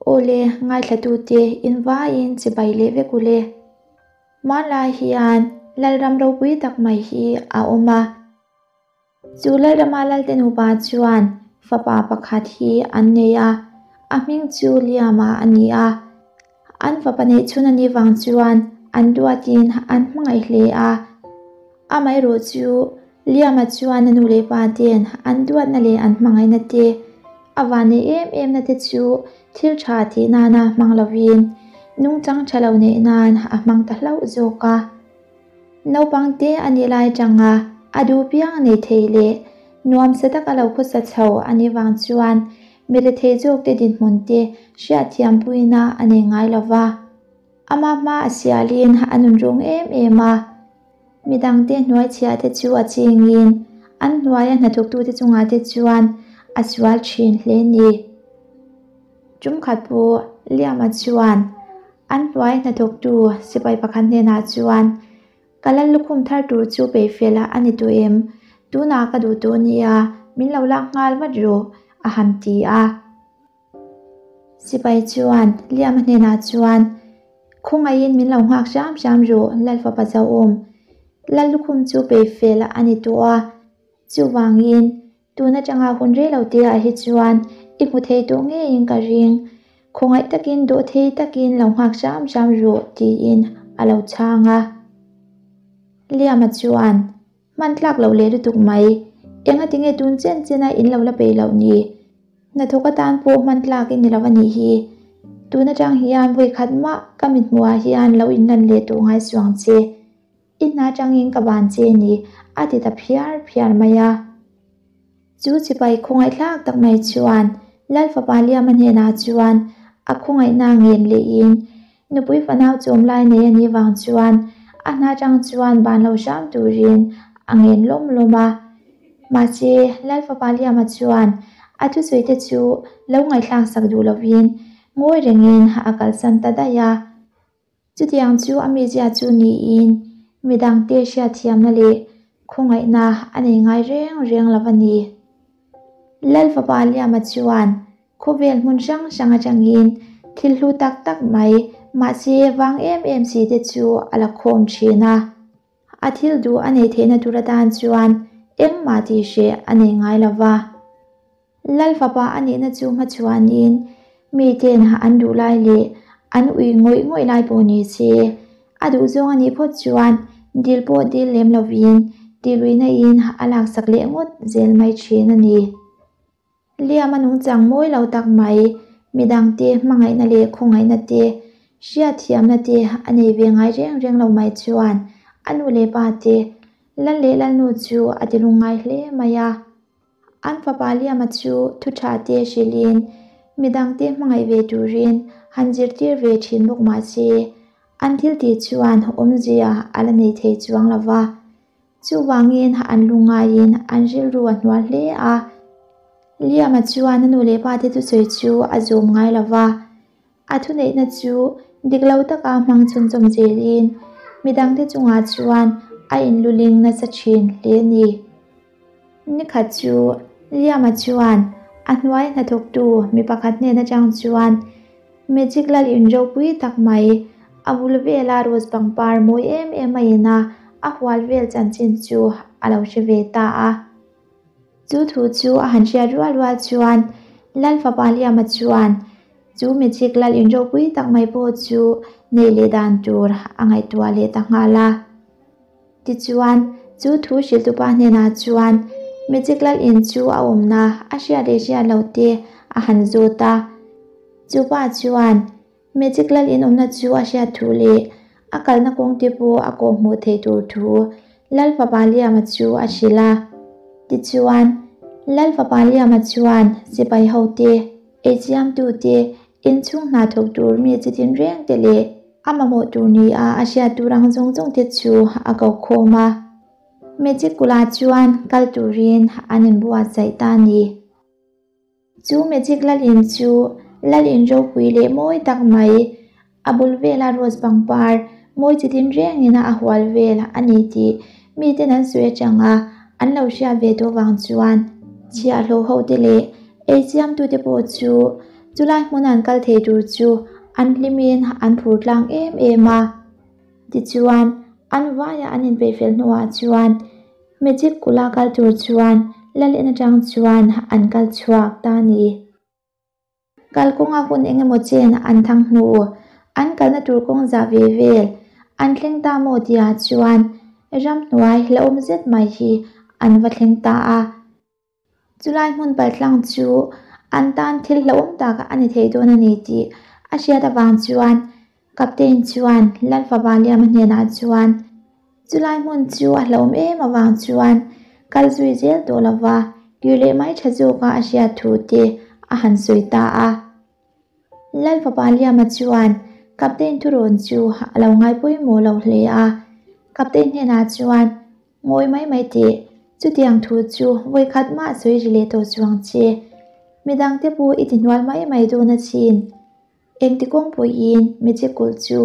Aw le, ngaithlatute in vaiin chibai leh vek u le. Hmanlai hian Lalram ropui tak mai hi a awm a. Chu Lalrama Lalte nupa chuan fapa pakhat hi an nei a, a hming chu Liama a ni a. An fapa neih chhun a nih vang chuan an duatin an hmangaih hle a. Amaherawh chu Liama chuan a nu leh pa ten an duatna leh an hmangaihna te, a vanneih em em na te chu thil tha tih nana hmang lovin nungchang tha lo neih nan a hmang ta hlauh zawk a. Naupang te a nih lai atanga a duh piang nei thei leh nuamsa taka lo khawsa chho a nih vang chuan mi rethei zawk te dinhmun te hriatthiam puina a nei ngai lo va. Ama hma a sialin a nunrung em em a. Midangte hnuaichhiah te chu a chingin an hnuaia hnathawktute chungah te chuan a sual thin hle ni. Tumkhat pawh Liama chuan an hnuai hnathawktu sipai pakhat hnenah chuan, Ka lal lukhum thar tur chu peih fel a ni tawh em? Tunah ka duh tawh nia, min lo lak nghal vat rawh, a han ti a. Sipai chuan Liama hnenah chuan, Khawngaihin min lo nghak hram hram rawh, Lal fapa Zauhawm. Lal lukhum chu peih fel a ni tawh a, chuvangin tun atanga hun rei lo te ah hi chuan i hmu thei tawh ngeiin ka ring. Khawngaih takin dawh thei takin lo nghak hram hram rawh, tiin a lo chhang a. Liama chuan, Hman tlak loh leh lutuk mai. Enga tinge tun chen chen a in lo la peih loh ni? Hnathawk atan pawh hman tlak i ni lo a nih hi. Tun atang hian vawi khat mah ka mithmuhah hian lo inlan leh tawh ngai suang che. I hna atangin ka ban che ni, a ti ta phiar phiar mai a. Chu chipai khawngaihthlak tak mai chuan Lal fapa Liama hnenah chuan a khawngaihna ngen lehin nupui fanau chawm lai nei a nih vang chuan a hna tang chuan ban lo hram turin a ngen lawm lawm a. Mahse, Lal fapa Liama chuan a thusawi te chu lo ngaihthlak sak duh lovin ngawi rengin a kalsan ta daih a. Chutiang chu a mizia chu niin midangte hriatthiamna leh khawngaihna a nei ngai reng reng lo a ni. Lal fapa Liama chuan khawvel hmun hrang hrang atangin thil hlu tak tak mai mahse vang em em si te chu a la khawm thin a. A thil duh a neih theihna tur atan chuan engmah tih hreh a nei ngai lo va. Lal fapa a nihna chu hmachhuanin miten an duh lai leh an ui ngawih ngawih lai pawh ni se, a duh zawng a nih phawt chuan dil pawh dil lem lovin tihluihna in a laksak leh ngawt zel mai thin a ni. Liam a nungchang mawi lo tak mai, midangte hmangaihna leh khawngaihna te, hriatthiamna te a nei ve ngai reng reng lo mai chuan a nu leh pa te, Lal leh Lalnu chu a ti lungngai hle mai a. An fapa Liama chu thu tha te hrilhin midangte hmangaih ve turin han zirtir ve thin bawk mah se, an thil tih chuan awmzia a la nei thei chuang lo va. Chuvangin an lungngaiin an rilru a hnual hle a. Liama chuan a nu leh pa te thusawi chu a zawm ngai lo va. A thuneihna chu dik lo taka hmang chhunchawm zelin midangte chungah chuan a inluling nasa thin hle a ni. Nikhat chu Liama chuan a hnuai hnathawktu mi pakhat hnen atang chuan Magic lal in ropui tak mai a bul vela rose pangpar mawi em em a in a, a hual vel chanchin chu a lo hre ve ta a. Chu thu chu a han hriat rual rual chuan Lal fapa Liama chuan chu Magic lal in ropui tak mai pawh chu neih leh dan tur a ngaihtuah leh ta nghal a. Tichuan, chu thu hrilhtupa hnenah chuan Magic lal in chu a awmna a hriat leh hriat loh te a han zawt a. Chu pa chuan Magic lal in awmna chu a hriat thu leh a kalna kawng te pawh a kawh hmuh theih tur thu Lal fapa Liama chu a hrilh a. Tichuan, Lal fapa Liama chuan sipai hote, eichiamtute, inchhung hna thawk tur mi chitin reng te leh A mamawh tur ni a a hriat tur ang zawng zawng te chu a ko khawm a. Magic kula chuan kal turin an inbuatsaih ta a ni. Chu Magic lalin chu lalin ropui leh mawi tak mai, a bul vela rose pangpar mawi chi tin rengin a hual vel a ni tih miten an sawi atanga an lo hriat ve tawh vang chuan chhiahhlawh ho te leh eichiamtute pawh chu. Chulai hmun an kal thei tur chu an hlimin an phur tlang em em a. Tichuan, an vaia an inpeih fel hnuah chuan Magic kulh a kal tur chuan Lal in atang chuan an kal chhuak ta a ni. Kalkawnga hun eng emaw chen an thang hnu, an kalna tur kawng zah ve vel an thleng ta maw tihah chuan ramhnuai hlauhawm zet mai hi an va thleng ta a. Chulai hmun paltlang chu an tan thil hlauhawm tak a ni thei dawn a ni tih a hriat avang chuan Captain chuan Lalfapa Liama hnenah chuan Chulai hmun chu a hlauhawm em avang chuan kal zui zel tawh lova kir leh mai tha zawka a hriat thu te a han sawi ta a. Lal fapa Liama chuan Captain thurawn chu a lo ngai pawimawh lo hle a. Captain hnenah chuan, Ngawi mai mai teh, chutiang thu chu vawikhat mah sawi ri leh tawh chuang che. Midangte pawh i ti hnual mai mai dawn a chin. Engti kawng pawhin Magic kulh chu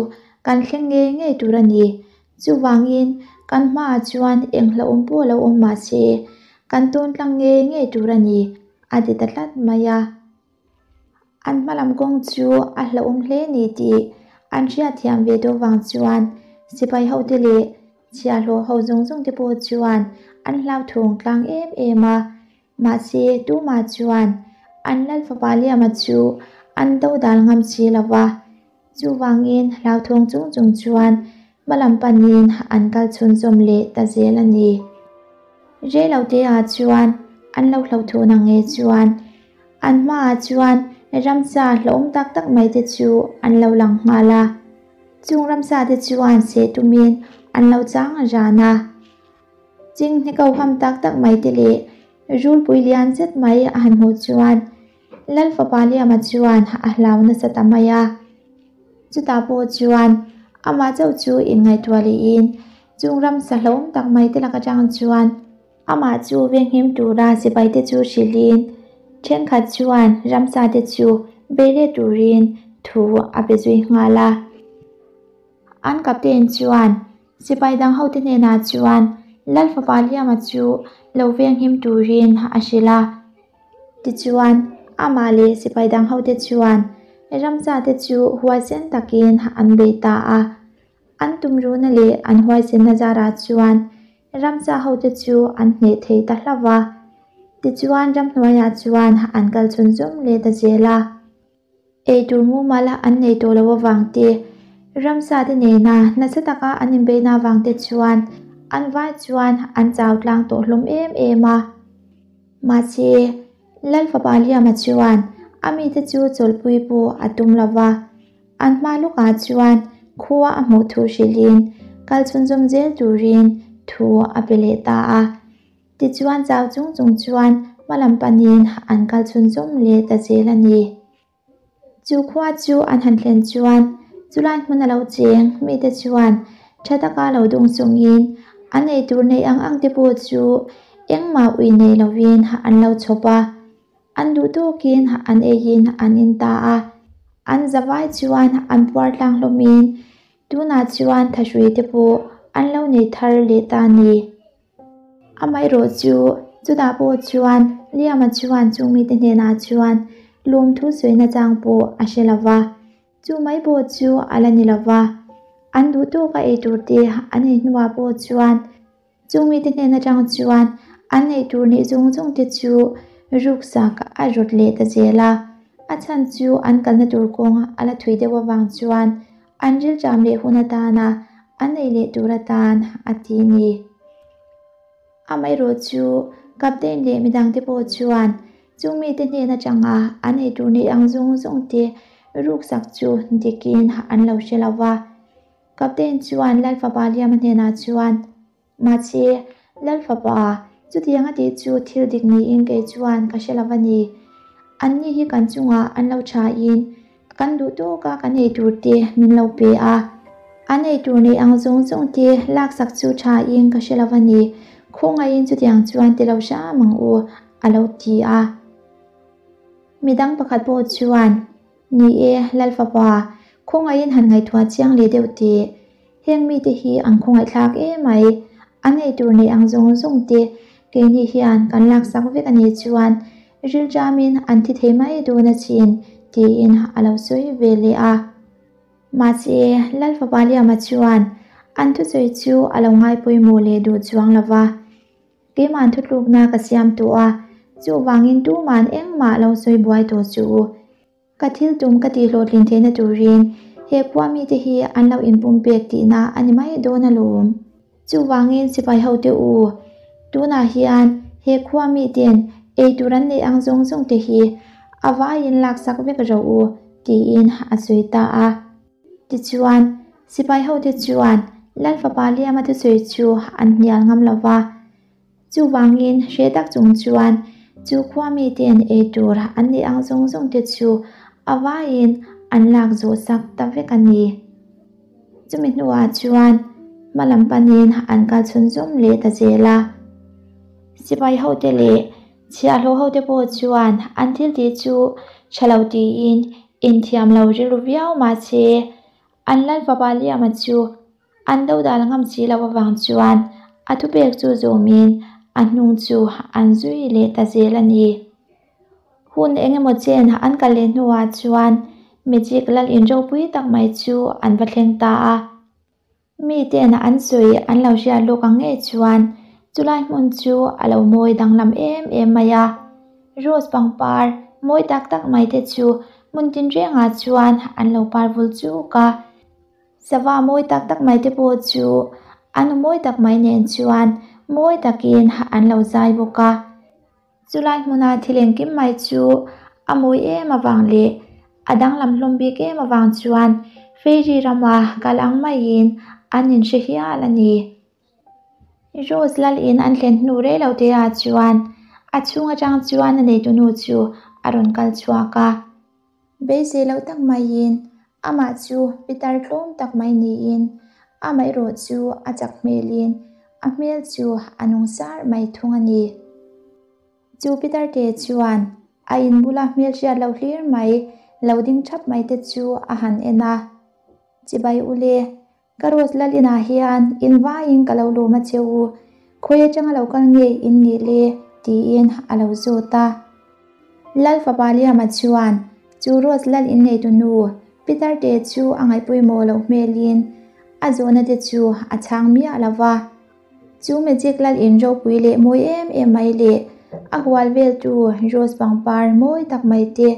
kan thleng ngei ngei tur a ni. Chuvangin kan hmaah chuan eng hlauhawm pawh lo awm mah se, kan tawn tlang ngei ngei tur a ni, a ti ta tlat mai a. An hma lam kawng chu a hlauhawm hle ni tih an hriatthiam ve tawh vang chuan sipai hote leh chhiahhlawh ho zawng zawng te pawh chuan an hlauthawng tlang em em a. Mahse, tumah chuan an lal fapa Liama chu an do dal ngam si lo va, chuvangin hlauthawng chung chung chuan hma lam panin an kal chhunzawm leh ta zel a ni. Reiloteah chuan an lo hlauhthawn ang nge chuan an hmaah chuan ramsa hlauhawm tak tak mai te chu an lo lang nghal a, chung ramsa te chuan seh tumin an lo chang ran a. Chinghne ko ham tak tak mai te leh rulpui lian zet mai a han hmuh chuan Lal fapa Liama chuan a hlau nasa ta mai a. Chutah pawh chuan amah chauh chu inngaihtuah lehin chung ramsa hlauhawm tak mai te lak atang chuan amah chu venghim tura sipai te chu hrilhin thenkhat chuan ramsa te chu bei let turin thu a pe zui nghal a. An captain chuan Sipai dang hote hnenah chuan Lal fapa Liama chu lo venghim turin a hrilh a. Tichuan, amah leh sipai dang hote chuan ramsa te chu huaisen takin an bei ta a. An tumruhna leh an huaisenna zarah chuan ramsa hote chu an hneh thei ta hlauh a. Tichuan ramhnuaiah chuan an kal chhunzawm leh ta zel a. Eitur mumal an nei tawh loh avang te, ramsa te nena nasa taka an inbeihna avang te chuan an vai chuan an chau tlang tawh hlawm em em a. Mahse, Lal fapa Liama chuan a mite chu chawlhpui pawh a tum lo va, an hma lukah chuan khua a hmuh thu hrilhin kal chhunzawm zel turin thu a pe leh ta a. Tichuan chau chung chung chuan hma lam panin an kal chhunzawm leh ta zel a ni. Chu khua chu an han thlen chuan chulai hmun a lo cheng mite chuan tha taka lo dung chungin an eitur neih ang ang te pawh chu engmah ui nei lovin an lo chhawp a. An duh tawkin an eiin an in ta a. An zavai chuan an puar tlang hlawmin tunah chuan thahrui te pawh an lo nei thar leh ta a ni. Amaherawh chu, chutah pawh chuan Liama chuan chung mite hnenah chuan lawmthu sawina chang pawh a hre lo va, chu mai pawh chu a la ni lo va. An duh tawka ei tur te an ei hnuah pawh chuan chung mite hnen atang chuan an ei tur nih zawng zawng te chu ruksak a rawt leh ta zel a. A chhan chu an kalna tur kawng a la thui deuh avang chuan An rilṭam leh hun atana an ei leh tur atan a ti ni. Amaherawh chu Captain leh midangte pawh chuan chung mite hnen atanga an ei tur neih ang zawng zawng te ruksak chu dikin an lo hre lo va. Captain chuan Lal fapa Liama hnenah chuan, Mahse, Lal fapa, chutiang a tih chu thil dik niin kei chuan ka hre lo a ni. Anni hi kan chungah an lo thain kan duh tawka kan ei tur te min lo pe a. An ei tur neih ang zawng zawng te laksak chu thain ka hre lo a ni. Khawngaihin chutiang chuan ti lo hram ang u, a lo ti a. Midang pakhat pawh chuan, Ni e, Lal fapa, khawngaihin han ngaihtuah chiang leh deuh teh. Heng mite hi an khawngaihthlak emai, an eitur neih ang zawng zawng te keini hian kan laksak vek a nih chuan rilṭamin an thi thei mai dawn a chin tiin a lo sawi ve leh a. Mahse, Lal Fapa Liama chuan an thusawi chu a lo ngai pawimawh leh duh chuang lo va. Keima'n thutlukna ka siam tawh a, chuvangin tuma'n engmah lo sawi buai tawh suh u. Ka thil tum ka tih hlawhtlin theihna turin he khua mite hi an lo inpumpek tihna a ni mai dawn alawm. Chuvangin sipai hote u, tunah hian he khua miten ei tur an neih ang zawng zawng te hi a vaiin laksak vek rawh u, tiin a sawi ta a. Tichuan, sipai hote chuan Lal Fapa Liama thusawi chu an hnial ngam lo va. Chuvangin hre tak chung chuan chu khua miten ei tur an neih ang zawng zawng te chu a vaiin an lak zawh sak ta vek a ni. Chumi hnuah chuan hma lam panin an kal chhunzawm leh ta zel a. Sipai hote leh chhiahhlawh hote pawh chuan an thil tih chu tha lo tiin inthiam lo rilru viau mahse an lal fapa Liama chu An dodal ngam si loh avang chuan a thupek chu zawmin a hnung chu an zui leh ta zel a ni. Hun eng emaw chen an kal leh hnuah chuan Magic lal in ropui tak mai chu an va thleng ta a. Miten an sawi an lo hriat lawk ang ngei chuan chulai hmun chu a lo mawi danglam em em mai a. Rose pangpar mawi tak tak mai te chu hmun tinrengah chuan an lo par vul chuk a. Sava mawi tak tak mai te pawh chu an mawi tak mai nen chuan mawi takin an lo zai bawk a. Chulai hmuna thil engkim mai chu a mawi em avang leh a danglam hlawm bik em avang chuan Fairy rama kal ang maiin an inhre hial a ni. Rose lal in an thlen hnu rei lo te ah chuan a chhung atang chuan a neitu nu chu a rawn kal chhuak a. Beisei loh tak maiin amah chu pitar tlawm tak mai niin amaherawh chu a chak hmelin a hmel chu a nung sar mai thung a ni. Chu pitar te chuan a in bula hmel hriat loh hlir mai lo ding thap mai te chu a han en a, Chibai ule, Ka Rose lal inah hian in vaiin ka lo lawm a che u, khawi atanga lo kal nge in nih le? tiin a lo zawt a. Lal fapa Liama chuan chu Rose lal in neitu nu Peter te chu a ngaihpawimawh loh hmelin a zawhna te chu a chhang miah lo va. Chu magic lal in ropui leh mawi em em mai leh a hual veltu Rose pangpar mawi tak mai te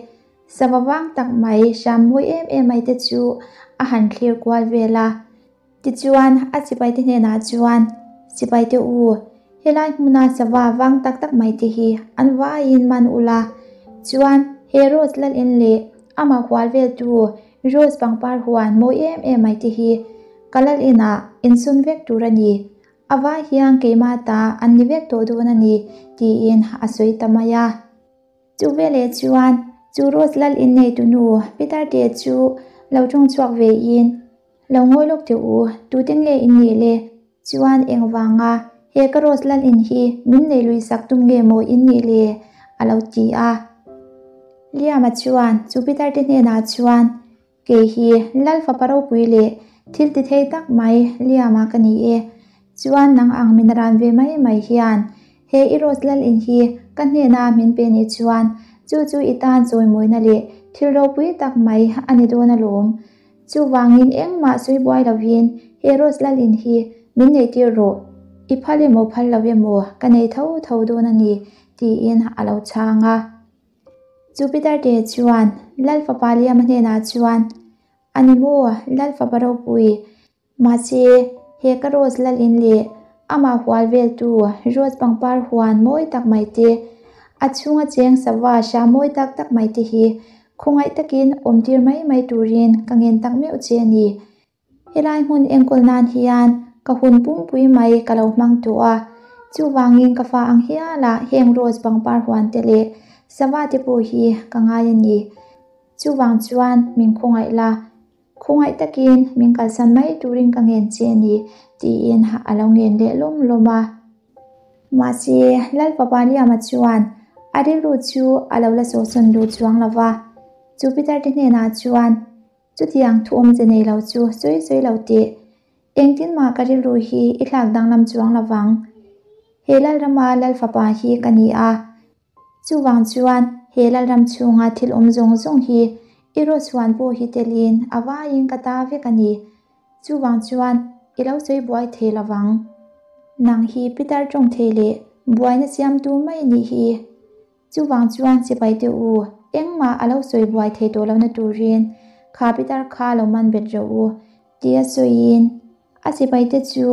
Sava vang tak mai, hram mawi em em mai te chu a han thlir kual vel a. Tichuan, a sipaite hnenah chuan, Sipaite u, helai hmuna sava vang tak tak mai te hi an vaiin man ula, chuan he Rose lalin leh amah hual veltu Rose pangpar huan mawi em em mai te hi ka lalinah insum vek tur a ni. A vai hian keimah ta an ni vek tawh dawn a ni, tiin a sawi ta mai a. Chu veleh chuan chu Rose lal inneitu nu Peter te chu lo tawng chhuak ve in, Lo ngawi lawk teh u, tute nge in nih le? Chuan engvanga he ka Rose lal in hi min nei lui sak tum nge maw in nih le? a lo ti a. Liama chuan chu Peter te hnenah chuan, Kei hi Lal fapa ropui leh thil ti thei tak mai Liama ka ni e. Chuan nang ang min ran ve mai mai hian he i Rose Lal in hi ka hnena min pe nih chuan chu chu i tan chawimawina leh thil ropui tak mai a ni dawn alawm. Chuvangin engmah sawi buai lovin he Rose Lal in hi min neihtir rawh. I phal emaw phal lo emaw ka nei tho tho dawn a ni tiin a lo chhang a. Chu Peter te chuan Lal fapa Liama hnenah chuan, A ni maw, Lal fapa ropui, mahse he ka Rose lal in leh amah hual veltu Rose pangpar huan mawi tak mai te, a chhunga cheng sava hram mawi tak tak mai te hi khawngaih takin awmtir mai mai turin ka ngen tak meuh che a ni. Helai hmun enkawl nan hian ka hun pumpui mai ka lo hmang tawh a, chuvangin ka fa ang hialah heng rose pangpar huan te leh sava te pawh hi ka ngai a ni. Chuvang chuan min khawngaih la, khawngaih takin min kalsan mai turin ka ngen che a ni, tiin a lo ngen leh lawm lawm a. Mahse, Lal Fapa Liama chuan a rilru chu a lo la sawhsawn duh chuang lo va, chu Peter te hnenah chuan, Chutiang thu awmze nei lo chu sawi sawi lo teh. Engtin mah ka rilru hi i thlak danglam chuang lo vang. He Lalrama Lal fapa hi ka ni a. Chuvang chuan he Lalram chhunga thil awm zawng zawng hi I rose huan pawh hi telin a vaiin ka ta vek a ni. Chuvang chuan i lo sawi buai thei lovang. Nang hi pitar tawng thei leh buaina siamtu mai nih hi. Chuvang chuan sipai te u, engmah a lo sawi buai thei tawh lohna turin kha pitar kha lo man bet rawh u, tia sawiin a sipai te chu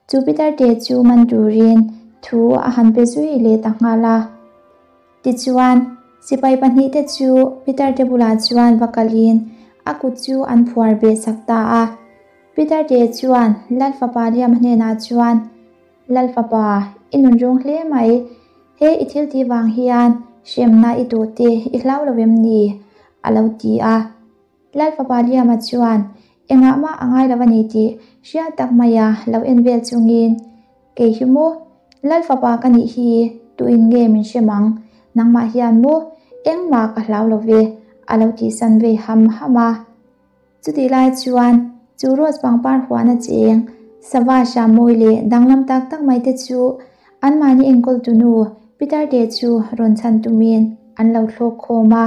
chu pitar te chu man turin thu a han pe zui leh ta nghal a. Tichuan, sipai pahnihte chu Peter-te bulah chuan va kalin a kut chu an phuar beh sak ta a. Peter-te chuan Lal Fapa Liama hnenah chuan, Lal Fapa, i nun rawng hle mai. He i thil tih vang hian hremna i tawh te i hlau lo em ni? a lo ti a. Lal Fapa Liama chuan engah mah a ngai lo a ni tih hriat tak maia lo en vel chungin, Kei hi maw? Lal Fapa ka nih hi tuin nge min hre mang? Nangmah hian maw? Engmah ka hlau lo ve, a lo tihsan vei ham ham a. Chutih lai chuan chu rose pangpar huana cheng, sava hrammawi leh danglam tak tak mai te chu anmahni enkawltu nu Peter te chu rawn chhan tumin an lo thlawk khawm a.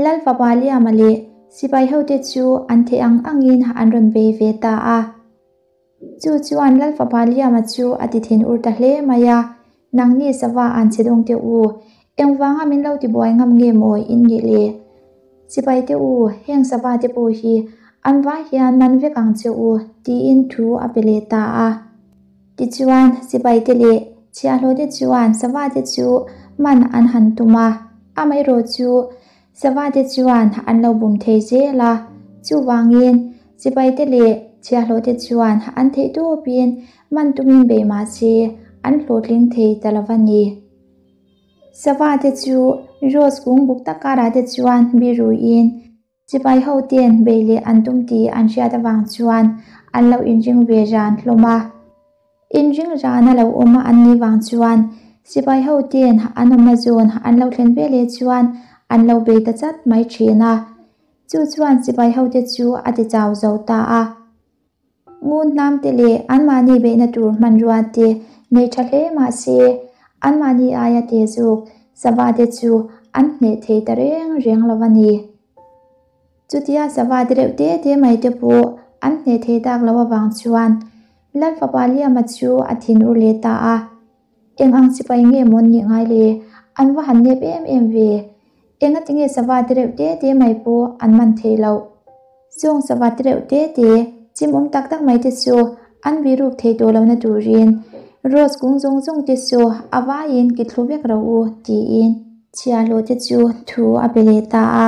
Lal fapa Liama leh sipai hote chu an theih ang angin an rawn bei ve ta a. Chu chuan Lal fapa Liama chu a ti thin ur ta hle mai a, Nangni sava an che dawng teh u, engvanga min lo tibuai ngam nge maw in nih le? Sipai teh u, heng sava te pawh hi an vai hian man vek ang che u, tiin thu a pe leh ta a. Tichuan, sipaite leh chhiahhlawhte chuan savate chu man an han tum a, amaherawh chu savate chuan an lo bum thei zel a. Chuvangin, sipaite leh chhiahhlawhte chuan an theih tawpin man tumin bei mah se an hlawhtling thei ta lo va ni. Savate chu rose kung buk tak karah te chuan biruin, Sipai ho ten bei leh an tum tih an hriat avang chuan an lo inring ve ran hlawm a. Inring ran a lo awm a an nih vang chuan sipai ho ten an awmna zawn an lo thlen ve leh chuan an lo bei ta chat mai thin a. Chu chuan sipai ho te chu a ti chau zo ta a. Ngun hnam te leh anmahni beihna tur hmanrua te nei tha hle mah se, anmahni aia te zuk sava te chu an hneh thei ta reng reng lo a ni. Chutia sava te reuh te te mai te pawh an hneh thei tak lo avang chuan Lal fapa Liama chu a thinur leh ta a. Eng ang sipai nge maw an nih ngai le? An va han nep em em ve. Engati nge sava te reuh te te mai pawh an man thei loh? Chung sava te reuh te te, chimawm tak tak mai te chu an biruk thei tawh lohna turin rose kung zawng zawng te chu a vaiin ki thlu vek ro u tiin chhiahhlawh te chu thu a pe leh ta a.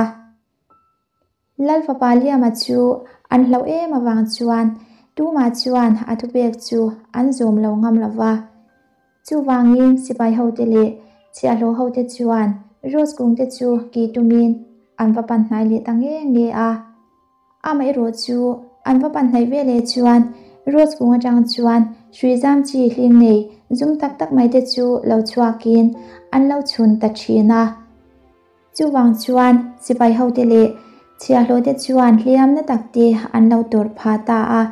Lal fapa Liama chu an hlauh em avang chuan tumah chuan a thupek chu an zawm lo ngam lo va. Chuvangin sipai hote leh chhiahhlawh hote chuan rose kungte chu ki tumin an va pan hnai leh ta nge nge a. Amaherawh chu an va pan hnaih veleh chuan rose kung atang chuan hrui zam chi hling nei zum tak tak mai te chu lo chhuakin an lo chhun ta thin a. Chuvang chuan sipai hote leh chhiahhlawhte chuan hliamna takte an lo tawrh phah ta a.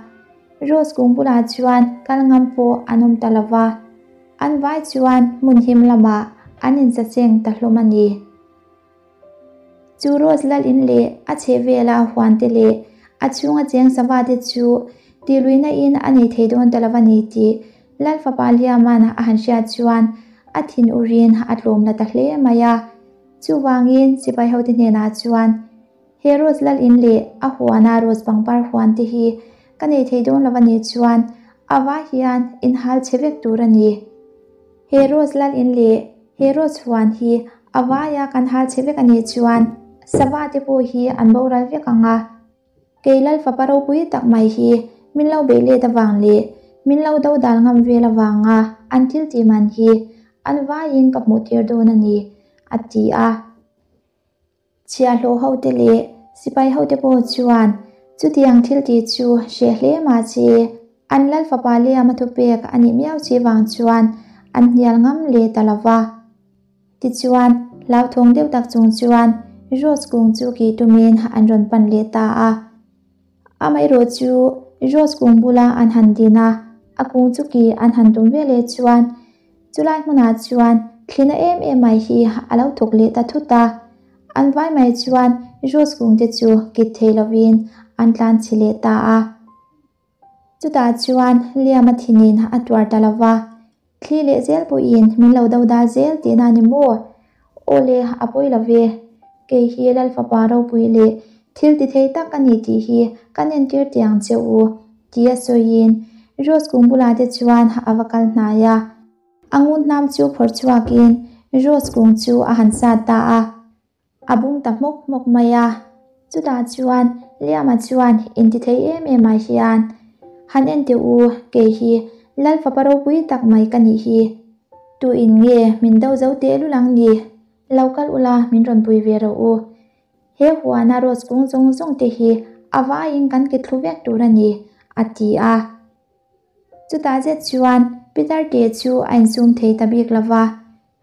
Rose kung bulah chuan kal ngam pawh an awm ta lo va, an vai chuan hmun him lamah an insaseng ta hlawm a ni. Chu Rose lal in leh a chhehvela huante leh a chhunga cheng sava te chu tihluihna in a nei thei dawn ta lo a ni tih Lal fapa Liaman a han hriat chuan a thin urin a tlawm la ta hle mai a. Chuvangin sipai hote hnenah chuan, He rose lal in leh a huana rose pangpar huan te hi ka nei thei dawn lo a nih chuan a vai hian in hal chhe vek tur a ni. He rose lal in leh he rose huan hi a vaia kan hal chhe vek a nih chuan sava te pawh hi an boral vek ang a. Kei Lal fapa ropui tak mai hi min lo beih let avang leh min lo do dal ngam vel avanga an thil tih man hi an vaiin ka hmuh tir dawn a ni, a ti a. Chhiahhlawh hote leh sipai hote pawh chuan chutiang thil tih chu hreh hle mah che, an Lal fapa Liama thupek a nih miau chi vang chuan an hnial ngam leh ta lo va. Tichuan, hlauthawng deuh tak chung chuan Rose kung chu kih tumin an rawn pan leh ta a. Amaherawh chu Rose kung bula an han din a, a kung chu kih an han tum ve leh chuan chulai hmunah chuan thlina em em mai hi a lo thawk leh ta thut a. An vai mai chuan Rose kung te chu kit thei lovin an tlan chhi leh ta a. Chutah chuan Liam-a thinin a tuar ta lo va, Thli leh zel pawhin min lo do dal zel tihna a ni maw? Aw le, a pawi lo ve. Kei hi Lal Fapa ropui leh thil ti thei tak a ni tih hi kan entir teh ang che u, tia sawiin Rose kung bulah te chuan a va kal hnai a. A ngun hnam chu phawrh chhuakin Rose kung chu a han sat ta a. A bung ta hmawk hmawk mai a, chutah chuan Liama chuan intithei em em ah hian, Han en teh u, kei hi Lal fapa ropui tak mai ka nih hi. Tu in nge min do zo teh lul ang ni? Lo kal ula min rawn pui ve rawh u. He huana rose kung zawng zawng te hi a vaiin kan ke thlu vek tur a ni, a ti a. Chutah zet chuan Peter te chu a insum thei ta bik lova,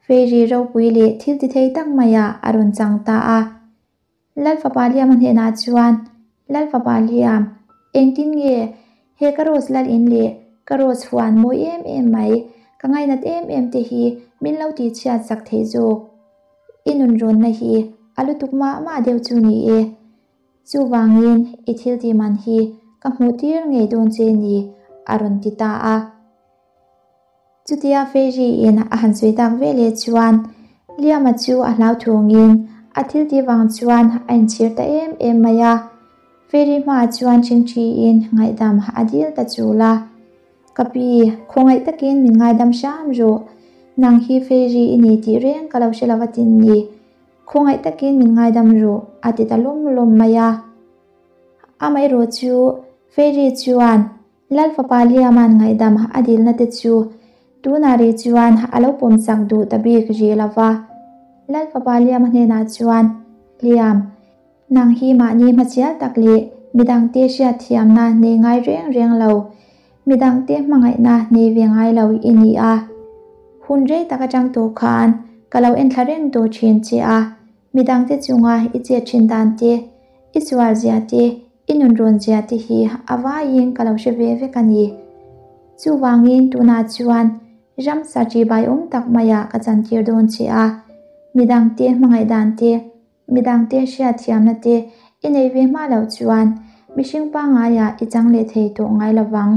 Fairy ropui leh thil ti thei tak maiah a rawn chang ta a. Lal fapa Liama hnenah chuan, Lal fapa Liam, engtin nge he ka rose lal in leh ka rose huan mawi em em mai, ka ngainat em em te hi min lo tih chhiat sak theih zawk? I nun rawnna hi a lutuk mah mah deuh chu ni e. Chuvangin i thil tih man hi ka hmuh tir ngei dawn che ni, a rawn ti ta a. Chutia Fairy-in a han sawi tak ve leh chuan Liama chu a hlau thungin a thil tih vang chuan a inchhir ta em em mai a. Fairy hmaah chuan ṭhingṭhiin ngaihdam a dil ta chul a. Ka pi, khawngaih takin min ngaidam hram rawh. Nang hi Fairy i ni tih reng ka lo hre lo a tin ni. Khawngaih takin min ngaidam rawh, a ti ta lawm lawm mai a. Amaherawh chu Fairy chuan Lal fapa Liama'n ngaihdam a dilna te chu tunah rih chuan a lo pawm chak duh ta bik rih lo va. Lal fapa Liama hnenah chuan, Liam, nang hi mahni hmachial tak leh midangte hriatthiamna nei ngai reng reng lo, midangte hmangaihna nei ve ngai lo i ni a. Hun rei tak atang tawh khan ka lo enthla reng tawh thin che a, midangte chunga i chet thin dan te, i sual zia te, I nun rawn zia te hi a vaiin ka lo hre ve vek a ni. Chuvangin tunah chuan ramsa ṭihbai awm tak maiah ka chantir dawn che a, midangte hmangaih dan te, midangte hriatthiamna te i neih ve hma loh chuan mihring pangaiah i chang leh thei tawh ngai lo vang.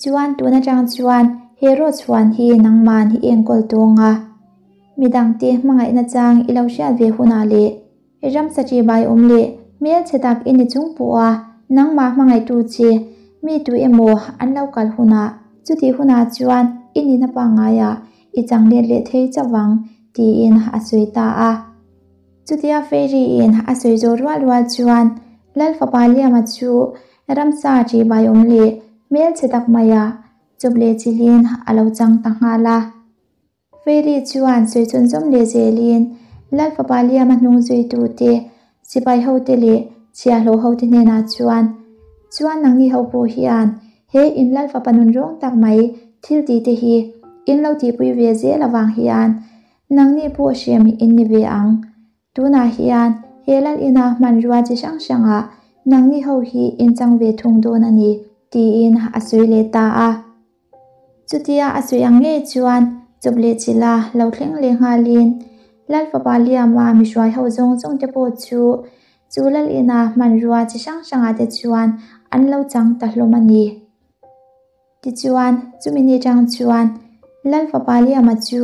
Chuan tun atang chuan he rawchhuan hi nangman i enkawl tawng a, midangte hmangaihna chang i lo hriat ve hunah leh ramsa ṭihbai awm leh hmelchhe tak i ni chung pawh a nangmah hmangaihtu che mi tu emaw an lo kal hunah chutih hunah chuan i nihna pangaiah i chang let leh thei chauh ang tiin a sawi ta a. Chutia Fairy-in a sawi zawh rual rual chuan Lal fapa Liama chu ramsa ṭihbai awm leh hmelchhe tak maia chawp leh chilhin a lo chang ta nghal a. Fairy chuan sawi chhunzawm leh zelin Lal fapa Liama hnung zuitute, sipai hote leh chhiahhlawh hote hnenah chuan, Chuan nangni ho pawh hian he in Lal fapa nun rawng tak mai thil tihte hi in lo tihpui ve zel avang hian Nangni pawh hrem in ni ve ang. Tunah hian he lal ina hmanrua chi hrang hrangah nangni ho hi in chang ve thung dawn a ni, tiin a sawi leh ta a. Chutia a sawi ang ngei chuan chawp leh chila lo thleng leh nghalin Lal fapa Liama mihruai ho zawng zawng te pawh chu chu lal ina hmanrua chi hrang hrangah te chuan an lo chang ta hlawm a ni. Tichuan, chumi ni atang chuan Lal fapa Liama chu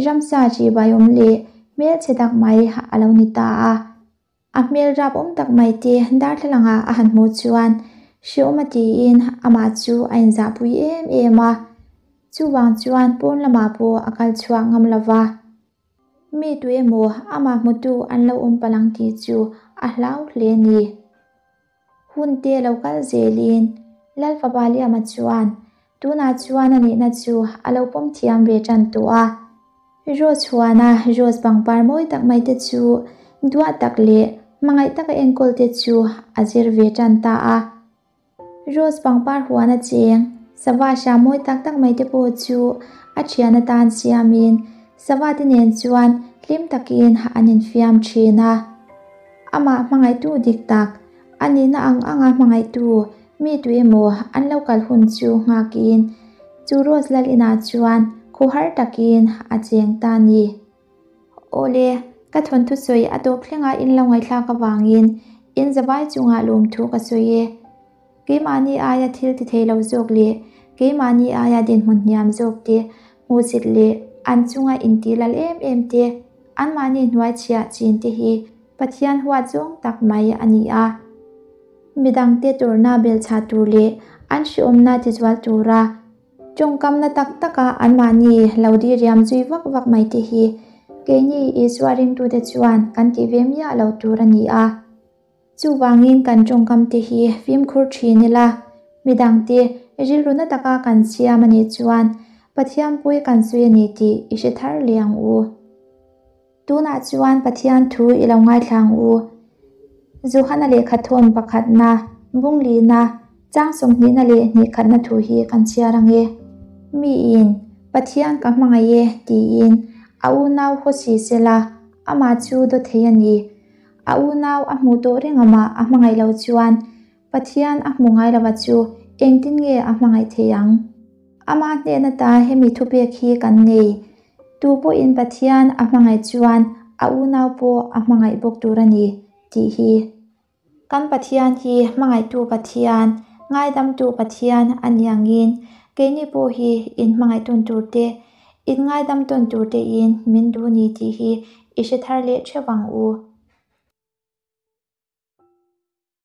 ramsa ṭihbai awm leh hmelchhe tak mai a lo ni ta a. A hmel rap awm tak mai te darthlalangah a han hmuh chuan hreawm a tiin amah chu a inzahpui em em a. Chuvang chuan pawn lamah pawh a kal chhuak ngam lo va. Mi tu emaw amah hmutu an lo awm palh ang tih chu a hlau hle a ni. Hun te lo kal zelin Lal fapa Liama chuan tunah chuan a nihna chu a lo pawm thiam ve tan tawh a. Rose huana rose pangpar mawi tak mai te chu duah tak leh hmangaih taka enkawl te chu a zir ve tan ta a. Rose pangpar huana cheng sava hra mawi tak tak mai te pawh chu a thian atan siamin sava te nen chuan hlim takin an infiam thin a. Amah hmangaihtu dik tak, a nihna ang anga hmangaihtu mi tu emaw an lo kal hun chu nghakin chu Rose lal inah chuan khuhar takin a cheng ta ni. Awle, Ka thawnthu sawi a tawp thlenga in lo ngaihthlak avangin in zavai chungah lawmthu ka sawi e. Keimahni aia thil ti thei lo zawk leh keimahni aia dinhmun hniam zawk te hmuhsit leh an chunga intih lal em em te, anmahni hnuaichhiah chin te hi Pathian huat zawng tak mai a ni a. Midangte tawrhna belchhah tur leh an hreawmna tizual tura Tawngkamna tak taka anmahni lo diriam zui vak vak mai te hi keini Isua ringtute chuan kan tih ve miah lo tur a ni a. Chuvangin kan tawngkam te hi fimkhur thin ila, midangte rilru na taka kan siam a nih chuan Pathian pui kan sawi a ni tih i hre thar leh ang u. Tunah chuan Pathian thu i lo ngaithla ang u. Johana lehkha thawn pakhatna, bunglihna, chang sawmhnihna leh hnihkhatna thu hi kan chhiar ang e. Miin, Pathian ka hmangaih e, tiin a unau haw si sela, amah chu daw thei a ni. A unau a hmuh tawh reng amah a hmangaih lo chuan Pathian a hmu ngai lova chu engtin nge a hmangaih thei ang? Amah hnen ata hemi thupek hi kan nei. Tu pawhin Pathian a hmangaih chuan a unau pawh a hmangaih bawk tur a ni, tih hi. Kan Pathian hi hmangaihtu Pathian, ngaidamtu Pathian a ni angin keini pawh hi inhmangaih tawn tur te, inngaidam tawn tur tein min duh ni tih hi i hre thar leh theuh ang u.